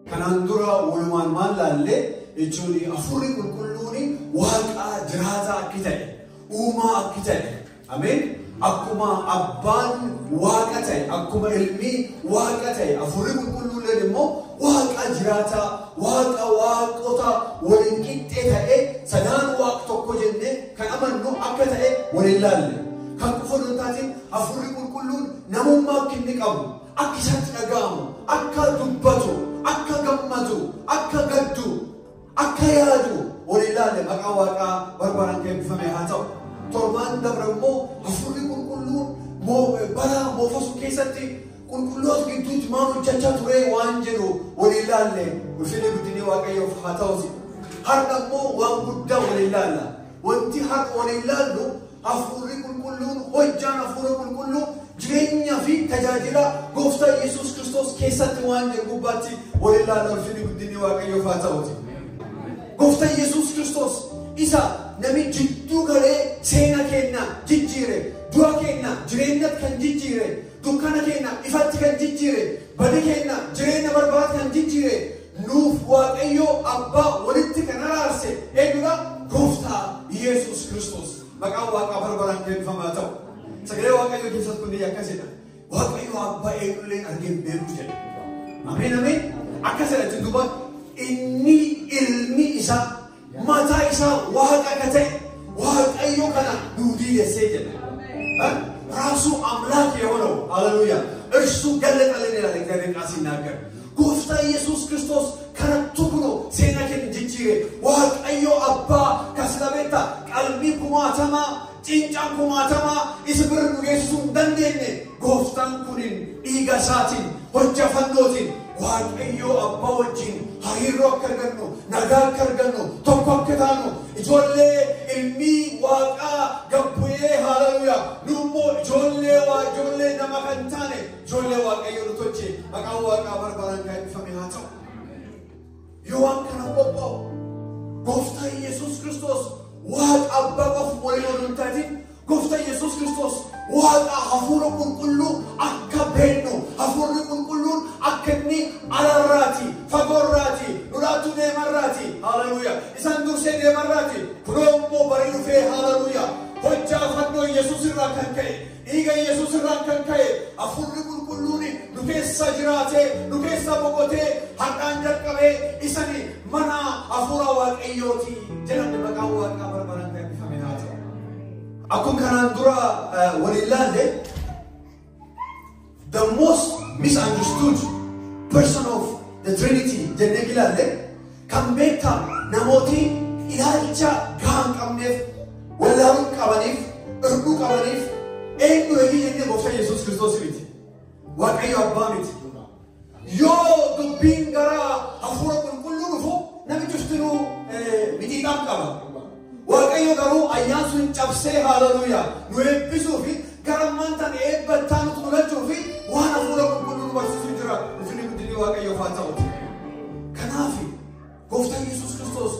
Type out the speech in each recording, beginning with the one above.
Kanaan dura walumaan maal laallee jechuun hafuurri qulqulluun waaqa jiraataa akka ta'e, uumaa akka ta'e. Ameen. Akkuma abbaan waaqa ta'e, akkuma ilmi waaqa ta'e, hafuurri qulqulluun immoo waaqa jiraataa, waaqa waaqota waliin qixxee ta'e, sanaan waaqa tokko jennee kan amannu akka ta'e waliin laalle. Kan qofa hin taatin hafuurri qulqulluun namummaa akka inni qabu, akka isatti dhaga'amu, akka dubbatu, akka gammadu, akka gaddu, akka yaadu waliin laalle. Maqaa waaqaa barbaadaan kan eebbifame haa ta'u. Torbaan dabre immoo hafuurri qulqulluun bara moofasuu keessatti qulqulloota gidduutti maal hojjechaa ture waan jedhu waliin laalle. Ulfinni guddinni Waaqayyoof haa ta'uti. Har'a immoo waan guddaa waliin laalla. Wanti har'a waliin laallu hafuurri qulqulluun, hojjaan hafuura qulqulluu jireenya fi tajaajila gooftaa Yesuus Kiristoos keessatti waan jedhu gubbaatti waliin laalla. Ulfinni guddinni Waaqayyoof haa ta'uti. Gooftaa Yesuus Kiristoos isa namni jidduu galee seena keenya jijjiire, du'a keenya jireenyatti kan jijjiire, dukkana keenya ifatti kan jijjiire, badi keenya jireenya barbaadu kan jijjiire, nuuf Waaqayyo abbaa walitti kan araarse eenyudha? Gooftaa Yesuus Kiristoos. Maqaan waaqaa barbaraan eebbifamaa ta'u. Sagalee Waaqayyoo keessatti kun akkasidha. Waaqayyo abbaa eenyullee argee hin beeku jedha. Ameen ameen. Akkasidha jechuun duuba inni ilmi isaa mataa isaa waaqa akka ta'e Waaqayyo kana nuu diidessee jedha. ራሱ አምላክ የሆነው ሃሌሉያ እርሱ ገለጠልን ይላል እግዚአብሔር ቃል ሲናገር። Gooftaa Yesuus Kiristoos kanattu kuno seenaa keenya jijjiire. Waaqayyo abbaa kasila beektaa qalbii kumaatamaa cincaan kumaatamaa isa bira nu geessisuu hin dandeenye gooftaan kunin dhiiga isaatiin hojja fannootiin Waaqayyo abbaa wajjin hariiroo akka argannu, nagaa akka argannu, tokko akka taanu, ijoollee ilmi waaqaa gabbu'ee haleluuyaa nu immoo ijoollee waa ijoollee nama kan taane ijoollee Waaqayyo nu tolche. Maqaan waaqaa barbaadaan kan eebbifame haa ta'u. Yoo waan kana qophaa'u gooftaa Yesuus Kiristoos waaqa abbaa qofa waliin oduu hin taatin gooftaa Yesuus Kiristoos waaqa hafuura qulqulluu akka beennu, hafuurri qulqulluun akka inni alarraati, fagoorraati, nuraatu deemarraati, haleluuyaa isaan dursee deemarraati, kunoo immoo barii dhufee haleluuyaa hojjaa fannoo Yesuus irraa kan ka'e, dhiiga Yesuus irraa kan ka'e hafuurri qulqulluun nu keessa jiraatee nu keessa boqotee har'aan jalqabee isani mana hafuura Waaqayyooti jedhamne. Maqaan waaqaa barbaadaan kan eebbifame haa ta'u. Akkuma kanaan dura waliin laalle, the most misunderstood person of the Trinity jennee ilaalle kan beektaa namooti ilaalcha gahaa hin qabneef, wallaaluu qabaniif, irduu qabaniif eenyu eegii jennee gooftaa Yesuus Kiristoos miti. Waaqayyo abbaa miti. Yoo dubbiin gara hafuura qulqulluu dhufu namichi cuftinuu mixiixaan qaba. Waaqayyo garuu ayyaan sun cabsee haleluuyaa nu eebbisuu fi gara maantaan eebbattaa nuti mul'achuu fi waan hafuura qulqulluu nu barsiisuu jira. Ulfinni guddinni Waaqayyoof haa ta'uti. Kanaaf gooftaan Yesuus Kiristoos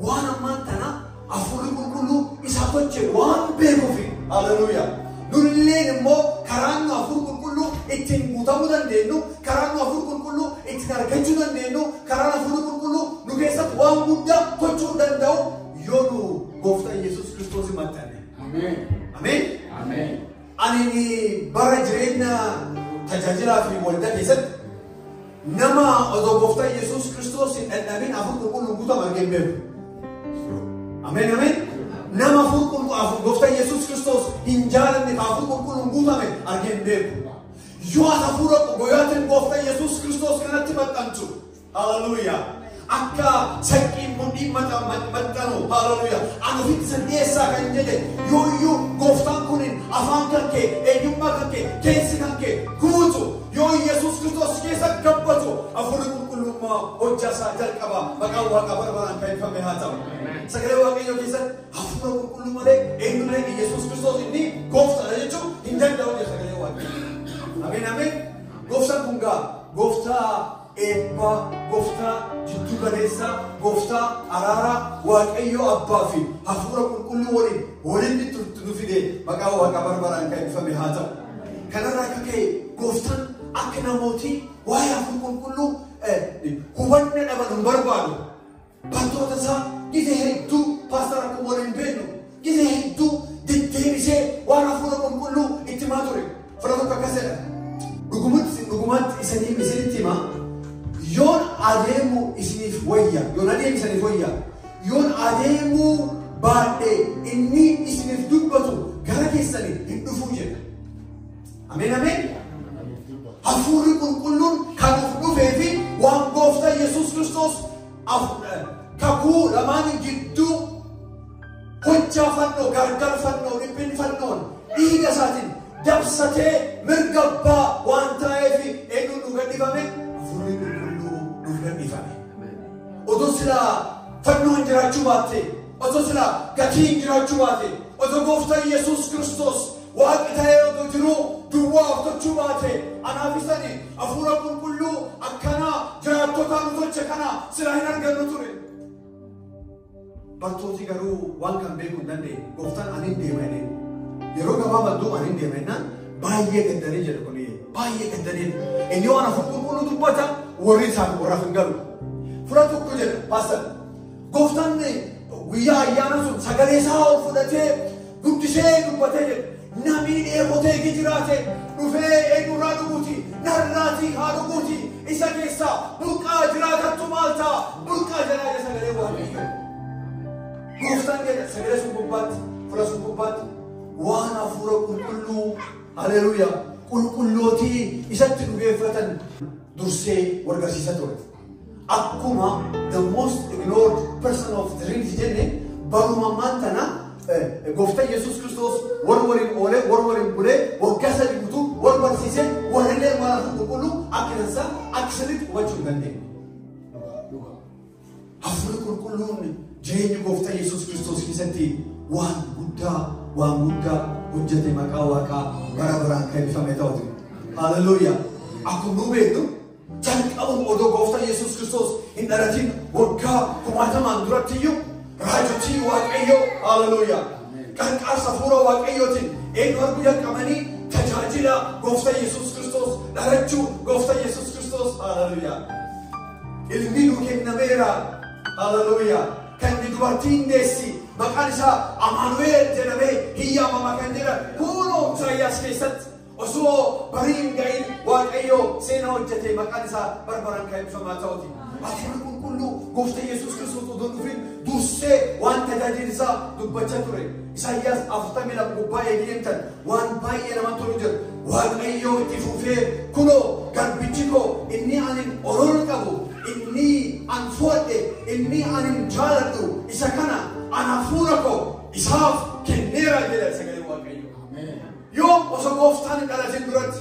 waan ammaan tana hafuurri qulqulluu isaa tolche waan beekuufi haleluuyaa. Nulleen immoo karaan nu hafuura qulqulluu ittiin guutamuu dandeenyu, karaan nu hafuura qulqulluu ittiin argachuu dandeenyu, karaan hafuura qulqulluu nu keessatti waan guddaa tolchuu danda'u yoo nu gooftaa Yesuus Kiristoos maxxanne. Ameen. Ameen. Ameen. Ani bara jireenya tajaajilaa fi waldaa keessatti nama odoo gooftaa Yesuus Kiristoos hin dhandhamin hafuura qulqulluun guutame argee hin beeku. Ameen ameen. Nama hafuura qulqulluu gooftaa Yesuus Kiristoos hin jaalanne ka hafuura qulqulluun guutame argee hin beeku. Yoo ati hafuura goyaatiin gooftaa Yesuus Kiristoos kanatti maxxantu haleluuyaa. Akka saqqii mudhii maxxanu haleluuyaa. Ani ofitti san dhiyeessaa kan jedhe yoo iyyuu gooftaan kun afaan kan kee, eenyummaa kan kee, keessi kan kee guutu yoo Yesuus Kiristoos keessa gabbatu hafuurri qulqullummaa hojjaa isaa jalqaba. Maqaan waaqaa barbaadaan kan ifame haa ta'u. Sagalee Waaqayyoo keessatti hafuura qulqulluu malee eenyullee Yesuus Kiristoos inni gooftaadha jechuun hin danda'u jedha sagalee Waaqayyoo. Ameen ameen. Gooftaan kun gaa gooftaa eebbaa, gooftaa jiddu galeessaa, gooftaa araaraa, Waaqayyo abbaa fi hafuura qulqulluu waliin walitti nu fide. Maqaa waaqaa barbaadaan kan ifame haa ta'u. Kanarraa akka ka'e gooftaan akka namooti waa'ee hafuura qulqulluu hubannoo isinitti hima yoon adeemu isiniif wayya yoon adeemu isiniif wayya yoon adeemuu baadhee inni isiniif dubbatu gara keessanii hin dhufuu jedha. Ameen ameen. Hafuurri qulqulluun kan of dhufee fi waan gooftaa Yesuus Kiristoos kakuu lamaan gidduu hojjaa fannoo gargar fannoo dhiphin fannoon dhiiga isaatiin dabsatee mirga abbaa waan ta'eef eenyuun nu gadhiifame hafuurri qulqulluu nuuf gadhiifame. Otoo silaa fannoon jiraachuu baatte, otoo silaa gatiin jiraachuu baate, otoo gooftaa Yesuus Kiristoos waaqi ta'ee otoo jiruu duwwaa of tochuu baate, anaaf isani hafuura qulqulluu akkanaa jiraattota nu tolche kana silaa hin argannu ture. Bartooti garuu waan kan beekuu hin dandeenye gooftaan ani hin deema jedhee yeroo gabaabaa duuba ani hin deema jennaan baay'ee gaddanii jedha kun baay'ee gaddanii inni waan hafuura qulqulluu dubbata warri isaan warraaf hin galu. Fura tokko jedha paastar gooftaan guyyaa ayyaana sun sagalee isaa ol fudhatee guddisee dubbatee jedha namni dheebotee jiraate dhufee eenyurraa dhuguuti narraatii haa dhuguuti isa keessaa burqaa jiraatattu maal ta'a burqaa jalaa jedha sagalee Waaqayyoo. Gooftaan jedha sagalee sun gubbaatti fura sun gubbaatti waan hafuura qulqulluu haleluuyaa qulqullootii isatti dhugeeffatan dursee wargarsiisa ture. Akkuma the most ignored person of the Trinity jenne baruma ammaan tana gooftaa Yesuus Kiristoos warra waliin oolee warra waliin bulee waggaa sadii guutuu warra barsiisee warrillee waan hafuura qulqulluu akka dansaa akka sirriitti hubachuu hin dandeenye. Hafuurri qulqulluun jireenya gooftaa Yesuus Kiristoos keessatti waan guddaa hojjete maqaa waaqaa bara baraan kan eebbifame ta'uti. Haleluuyaa. Akkuma nu beeknu jalqabuma odoo gooftaa Yesuus Kiristoos hin dhalatin waggaa kumaatamaan duratti iyyuu raajotii Waaqayyoo haleluuyaa. Qarqaarsa hafuura Waaqayyootiin eenyu arguu jalqabanii tajaajila gooftaa Yesuus Kiristoos dhalachuu gooftaa Yesuus Kiristoos haleluuyaa. Ilmi nu kennameera haleluuyaa. Kan dubartiin deessi maqaan isaa Amaanu'eel jedhamee hin yaamama kan jedhan kunoo Isaayyaas keessatti osoo barii hin ga'in Waaqayyoo seenaa hojjete maqaan isaa barbaraan kan ibsamaa ta'uti. Hafuurri qulqulluu gooftaa Yesuus Kiristoos odoo dhufin dursee waan tajaajila isaa dubbachaa ture. Isaayyaas 42 gubbaa eegee waan baay'ee namatti tolu jira. Waaqayyoo itti fufee kunoo garbichi koo inni anin oroon qabu inni an fo'adhe inni anin jaaladhu isa kana an hafuura koo isaaf kenneera jedha sagalee Waaqayyoo. Yoo osoo gooftaan hin dhalatin duratti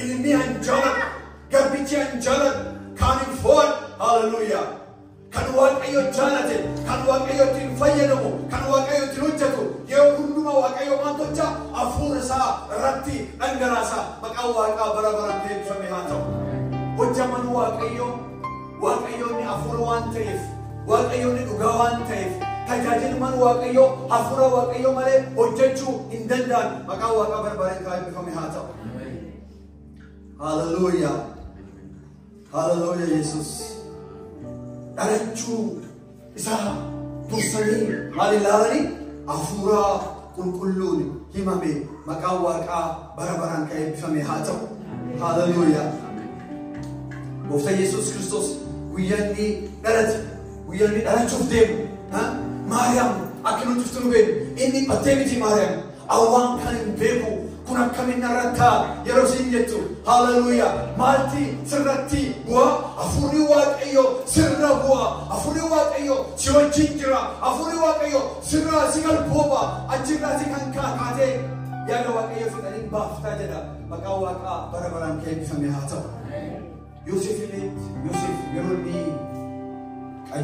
ilmi an jaaladhu garbichi an jaaladhu kan hin fo'adhu haleluuyaa. Kan Waaqayyo jaalate, kan Waaqayyo ittiin fayyadamu, kan Waaqayyo ittiin hojjetu, yeroo hundumaa Waaqayyo maal tolcha? Hafuura isaa irratti dhangalaasa. Maqaan Waaqaa bara baraan eebbifame haa ta'u. Hojjaman Waaqayyo, Waaqayyoonni hafuura waan ta'eef, Waaqayyoonni dhugaa waan ta'eef, tajaajilman Waaqayyo hafuura Waaqayyo malee hojjechuu hin danda'an. Maqaan Waaqaa bara baraan eebbifame haa ta'u. Haleluuyaa. Haleluuyaa Yesuus. Dhalachuu isaa dursanii maal ilaalanii hafuura qulqulluun himame maqaan Waaqaa bara baraan kan eebbifame haa ta'u. Haleluuyaa. Gooftaa Yesuus Kiristoos guyyaa inni dhalate, guyyaa inni dhalachuuf deemu, Maariyaam akka nuti cuftu nu beeknu inni dhiphattee miti Maariyaam awwaan kan hin beeku kun akkamiin narratti ta'a yeroo isiin jettu haleluuyaa maalti sirratti bu'a hafuurri Waaqayyoo sirra bu'a hafuurri Waaqayyoo si wajjin jira hafuurri Waaqayyoo sirraa si galbooba achirraa si kan kaakaatee yaada Waaqayyoo fixanii baaftaa jedha maqaan Waaqaa bara baraan kan eebbifame haa ta'u. Yoosef illee Yoosef yeroo inni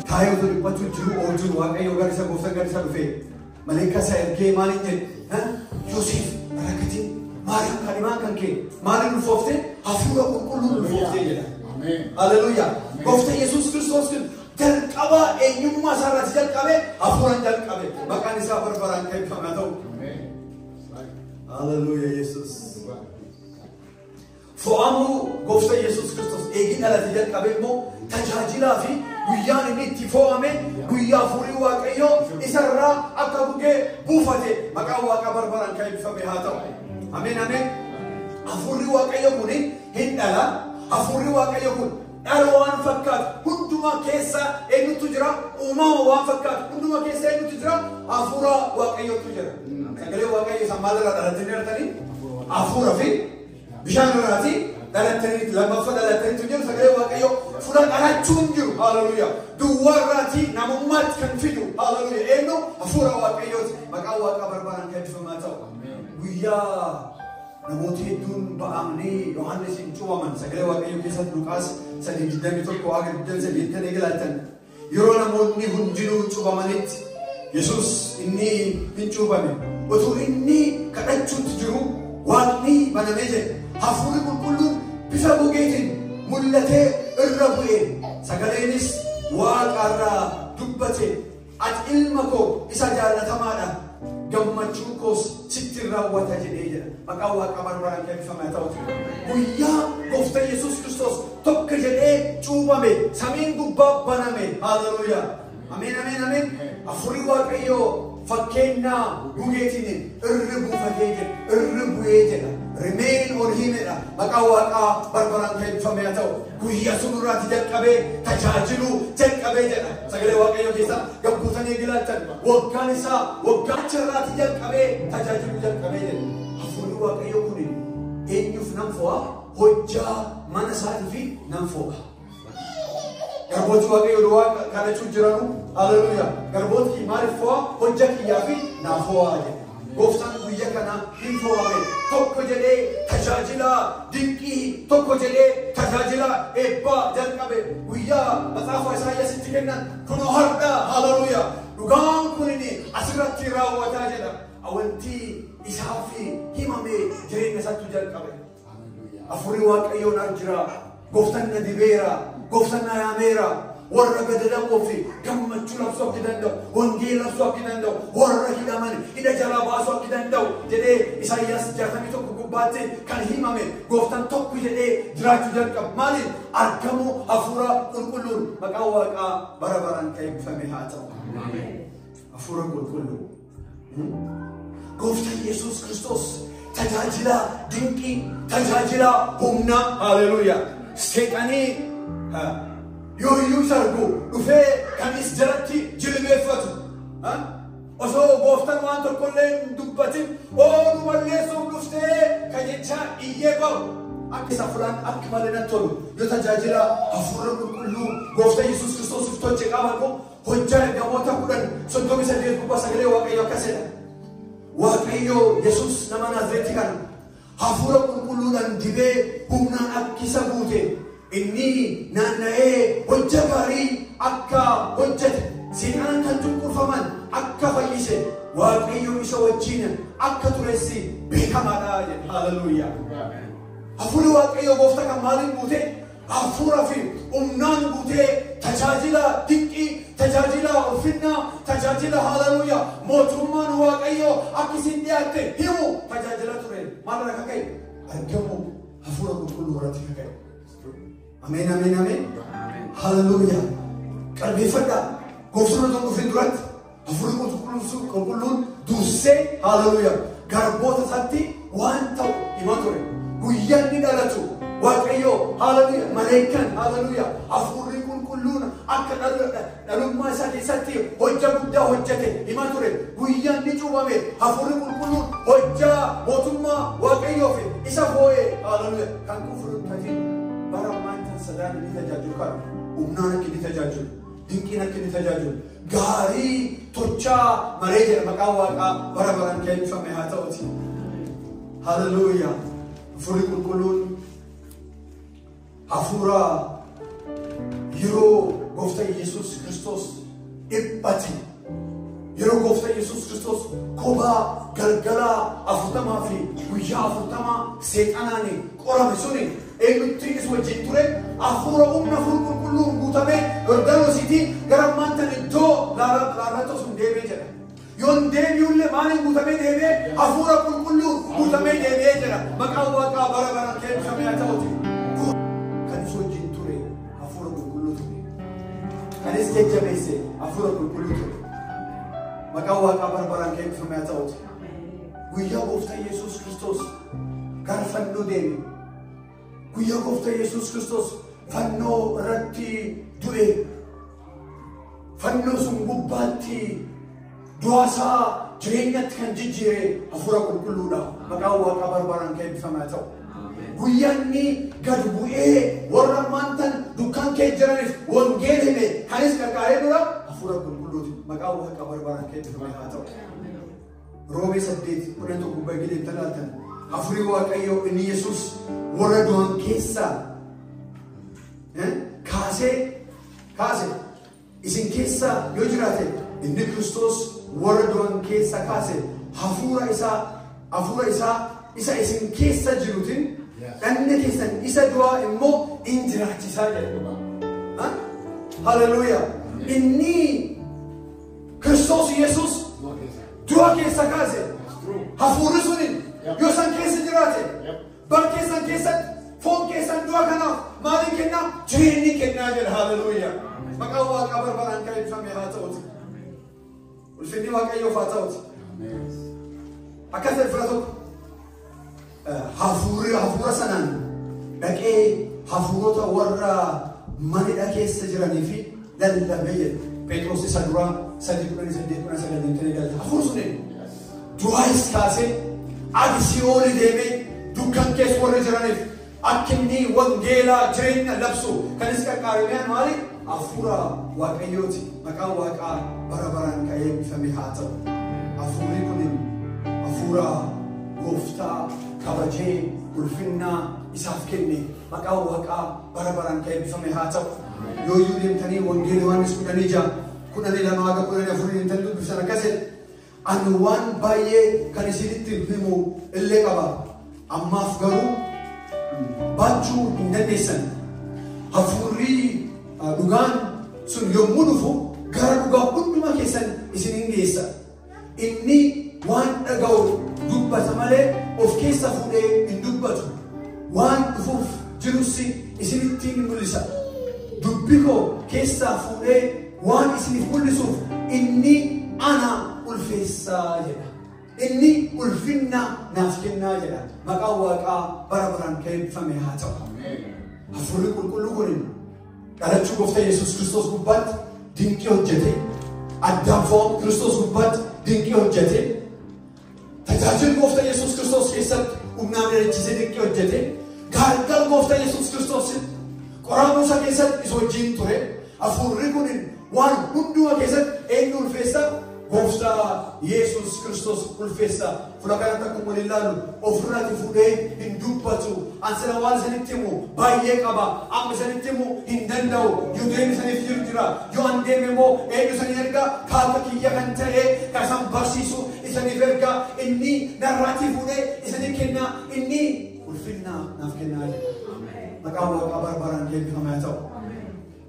taa'ee otoo dhiphachuu jiru oojuun Waaqayyoo gara isa gooftaan gara isa dhufe maleekaa isaa ergee maaliin jedhe Yoosef rakkatiin Maariyaam kan himaan kan kee maaliin ulfoofte hafuura qulqulluun ulfooftee jedha. Haleluuyaa. Gooftaa Yesuus Kiristoos kun jalqabaa eenyummaa isaa irratti jalqabe hafuuraan jalqabe maqaan isaa bara baraan kan eebbifame haa ta'u. Haleluuyaa Yesuus. Fo'amuu gooftaa Yesuus Kiristoos eegii dhalate jalqabe immoo tajaajilaa fi guyyaan inni itti fo'ame guyyaa hafuurri Waaqayyoo isarraa akka gugee buufate maqaan Waaqaa bara baraan kan eebbifame haa ta'u. Ameen ameen. Hafuurri Waaqayyo kun hin dhala. Hafuurri Waaqayyo kun dhala waan fakkaatu hundumaa keessa eenyutu jira? Uumama waan fakkaatu hundumaa keessa eenyutu jira? Hafuura Waaqayyotu jira. Sagalee Waaqayyo isaan maalirraa dhalatanii jirtanii? Hafuura fi bishaan irraati dhalattanii lammaffaa dhalattaniitu jiru. Sagalee Waaqayyo fuula dhalachuun jiru. Hallelujah. Duwwaa irraati namummaatti kan fidu. Hallelujah. Eenyu? Hafuura Waaqayyooti. Maqaan Waaqaa barbaadaan kan eebbifamaa ta'u. Guyyaa namoota hedduun ba'amanii Yohaannis hin cuubaman sagalee Waaqayyoo keessatti Luqaas 3:21-23 kan eegalatan yeroo namoonni hundinuu cuubamanitti Yesuus inni hin cuubame utuu inni kadhachuutti jiru Waaqni banamee jedhe. Hafuurri qulqulluun bifa gogeetiin mul'atee irra bu'e. Sagaleenis Waaqarraa dubbate, ati ilma koo isa jaallatamaadha, gammachuun koos sitti raawwata jedhee jedha. Maqaan Waaqaa barbaadaan kan eebbifame haa ta'u. Guyyaa Gooftaa Yesuus Kiristoos tokko jedhee cuubame samiin gubbaa baname. Hallelujah. Ameen, ameen, ameen. Hafuurri Waaqayyoo fakkeenyaa gugeetiin irri buufatee jedha, irri bu'ee jedha. Remain on him jedha. Maqaan Waaqaa barbaadaan kan eebbifame haa ta'u. Guyyaa sunurraati jalqabee tajaajiluu jalqabee jedha. Sagalee Waaqayyoo keessa gabbuutanii eegalaatan waggaan isaa waggaa achirraati jalqabee tajaajiluu jalqabee jedha. Hafuurri Waaqayyoo kun eenyuuf nan fo'a? Hojjaa mana isaatii fi nan fo'a. Garbooti Waaqayyoo duwwaa kadhachuu jiranu. Hallelujah. Garbooti maaliif fo'a? Hojja kiyyaa fi naa fo'aa jedha. Gooftaan guyyaa kana hin fo'ame. Tokko jedhee tajaajila dinqii, tokko jedhee tajaajila eebbaa jalqabe. Guyyaa maxaafa Isaayyaasitti kennan kunoo har'a. Hallelujah. Dhugaan kun asirratti raawwataa jedha. Wanti isaaf himame jireenya isaatti jalqabe. Hafuurri Waaqayyoo na jira. Gooftaan na dibeera. Gooftaan na yaameera. Warra gadadamoo fi gammachuu labsuu akka danda'u, wangeela labsuu akka danda'u, warra hidhaman hidha jalaa baasuu akka danda'u jedhee Isaayyaas 61 gubbaatti kan himame Gooftaan tokko jedhee jiraachuu jalqaba. Maaliif? Argamuu Hafuura qulqulluun. Maqaan Waaqaa bara baraan kan eebbifame haa ta'u. Hafuura qulqulluu. Gooftaan Yesuus Kiristoos tajaajila dinqii, tajaajila humnaa. Hallelujah. Seexanii yoo iyyuu isa argu dhufee kan is jalatti jilbeeffatu. Osoo Gooftaan waan tokkollee hin dubbatin oolu balleessuuf dhuftee kan jechaa iyyee ba'u. Akka isa fulaan akka malee natti tolu yoo tajaajila Hafuura qulqulluu Gooftaa Yesuus Kiristoosiif tolche qabatu hojjaa ergamoota 10:38 gubbaa sagalee Waaqayyoo akkas jedha. Waaqayyo Yesuus nama Naazreetii kana Hafuura qulqulluudhaan dibee humnaan akka isa guute, inni naanna'ee hojja gaarii akka hojjete, seexanaan kan cunqurfaman akka fayyise, Waaqayyo isa wajjin akka turessi beekamaadha jedhe. Hallelujah. Hafuurri Waaqayyo Gooftaa kan maaliin guute? Hafuura fi humnaan guutee tajaajila dinqii, tajaajila ulfinnaa, tajaajila hallelujah mootummaan Waaqayyo akka isin dhiyaatte himu tajaajila ture. Maal irraa kaka'e? Argamu Hafuura qulqulluu irratti kaka'e. Ameen, ameen, ameen. Hallelujah. Qalbeeffadhaa. Gooftaan otoo dhufin duratti Hafuurri qulqulluun dursee hallelujah garboota isaatti waan ta'u hima ture. Guyyaan ni dhalatu Waaqayyo hallelujah maleekan hallelujah Hafuurri qulqulluun akka dhalummaa isaa keessatti hojja guddaa hojjete hima ture. Guyyaan ni cuubame Hafuurri qulqulluun hojjaa mootummaa Waaqayyoo fi isa foo'e. Hallelujah. Kan kufuun tajaajila bara ammaan sadaan ni tajaajilu kan humnaan akka inni tajaajilu, dinqiin akka inni tajaajilu, gaarii tochaa maree jedha. Maqaan Waaqaa bara baraan kan eebbifame haa ta'uti. Hallelujah. Hafuurri qulqulluun hafuura yeroo Gooftaa Yesuus Kiristoos dhiphate, yeroo Gooftaa Yesuus Kiristoos kophaa galgala 40 fi guyyaa 40 seexanaan qorame suni eenyutti isa wajjin ture? Hafuura humna hafuura qulqulluun guutamee Yordaanosiitii gara maantan iddoo laarratoo sun deemee jedha. Yoon deebi'ullee maaliin guutamee deebi'ee? Hafuura qulqulluun guutamee deebi'ee jedha. Maqaan Waaqaa bara baraan kan eebbifame haa ta'uti. Kan isa wajjin ture Hafuura qulqulluu ture. Kan isa jajjabeesse Hafuura qulqulluu ture. Maqaan Waaqaa bara baraan kan eebbifame haa ta'uti. Guyyaa Gooftaa Yesuus Kiristoos gara fannoo deeme. Guyyaa gooftaa Yesuus Kiristoos fannoo irratti du'e. Fannoo sun gubbaatti du'aasaa jireenyatti kan jijjiire hafuura qulqulluudha. Maqaan Waaqaa barbaadaan kan eebbifamaa ta'u. Guyyaanni gad bu'ee warra maantan dukkan kee jiraniif wangeela hime kanis qarqaaree dura hafuura qulqulluuti. Maqaan Waaqaa barbaadaan kan eebbifamaa haa ta'u. Roomee 8:11 gubbaa gideem talaatan hafuurri Waaqayyoo inni Yesuus warra du'an keessaa kaase isin keessa yoo jiraate inni Kiristoos warra du'an keessa kaase hafuura isaa isa isin keessa jiruutiin dhanna keessan isa du'aa immoo in jiraachisaa jedha. Haleluuyaa. Inni Kiristoos Yesuus du'a keessa kaase hafuurri suni yoo san keessa jiraate bar keessan keessatti foon keessan du'a kanaaf maaliin kennaa? Jireenyi kennaa jedha. Haleluuyaa. Maqaan Waaqaa barbaadaan kan eebbifame haa ta'uti. Ulfinni Waaqayyoof haa ta'uti. Akkas jedhe fira tokko hafuura sanaan dhaqee hafuurota warra manidha keessa jiranii fi lallabee jedhe. Phexros isa duraa 3:18-19 deemtanii galta. Hafuurri suni du'aas kaasee ati si'ooli deemee dukkan keessa warra jiraniif akka inni wangeelaa jireenya labsu kanis qaqqaaree maali? Hafuura Waaqayyooti. Maqaan Waaqaa bara baraan kan eebbifame haa ta'u. Hafuurri kun hafuura gooftaa kabajee ulfinnaa isaaf kenne. Maqaan Waaqaa bara baraan kan eebbifame haa ta'u. Yoo iyyuu deemtanii wangeela Yohaannis 16 12-14 deemtanii dubbisan akkas jedhe. Ani waan baay'ee kan isinitti himu illee qaba. Ammaaf garuu baachuu hin dandeessan. Hafuurri dhugaan sun yommuu dhufu gara dhugaa hundumaa keessan isin hin geessa. Inni waan dhaga'u dubbata malee of keessa fuudhee hin dubbatu. Waan dhufuuf jirus isinitti ni mul'isa. Dubbi koo keessaa fuudhee waan isiniif mul'isuuf inni ana ulfeessaa jedha. Inni ulfinna naaf kennaa jedha. Maqaan Waaqaa bara baraan kan eebbifame haa ta'u. Hafuurri qulqulluu kun dhalachuu gooftaa Yesuus Kiristoos gubbaatti dinqii hojjete. Addaan fo'amu Kiristoos gubbaatti dinqii hojjete. Tajaajila gooftaa Yesuus Kiristoos keessatti humnaan dhalachisee dinqii hojjete. Gaargal gooftaa Yesuus Kiristoos qoraamuu isaa keessatti isa wajjin ture. Hafuurri kun waan hundumaa keessatti eenyu ulfeessa? Gooftaa Yesuus Kiristoos ulfeessa. Fuula kanatti akkuma waliin ilaallu ofirraati fuudhee hin dubbatu. Ani sana waan isinitti himu baay'ee qaba. Amma isinitti himu hin danda'u. Yoo deeme isiniif jiru jira. Yoo an deeme immoo eenyu isiniif erga? Kaaka kiyya kan ta'e kan isaan barsiisu isiniif erga. Inni narraatii fuudhee isiniif kenna. Inni ulfinna naaf kennaa jedha. Maqaan Waaqaa barbaadaan eebbifame haa ta'u.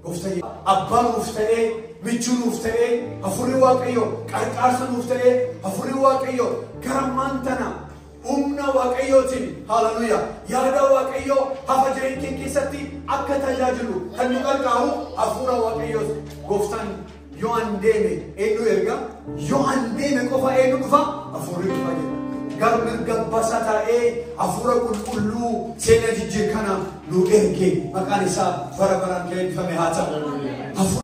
Gooftaa abbaa nuuf ta'ee, michuu nuuf ta'ee, hafuurri Waaqayyoo qarqaarsa nuuf ta'ee, hafuurri Waaqayyoo gara maantana humna Waaqayyootiin haleluuyaa yaada Waaqayyoo hafa jireenya keenya keessatti akka tajaajilu kan nu qarqaaru hafuura Waaqayyoo. Gooftaan yoo an deeme eenyu erga? Yoo an deeme qofa eenyu dhufa? Hafuurri dhufa jedha. Gara mirga basa taa'ee hafuura qulqulluu seena jijjiir kana nu erge. Maqaan isaa bara baraan kan eebbifame haa ta'u.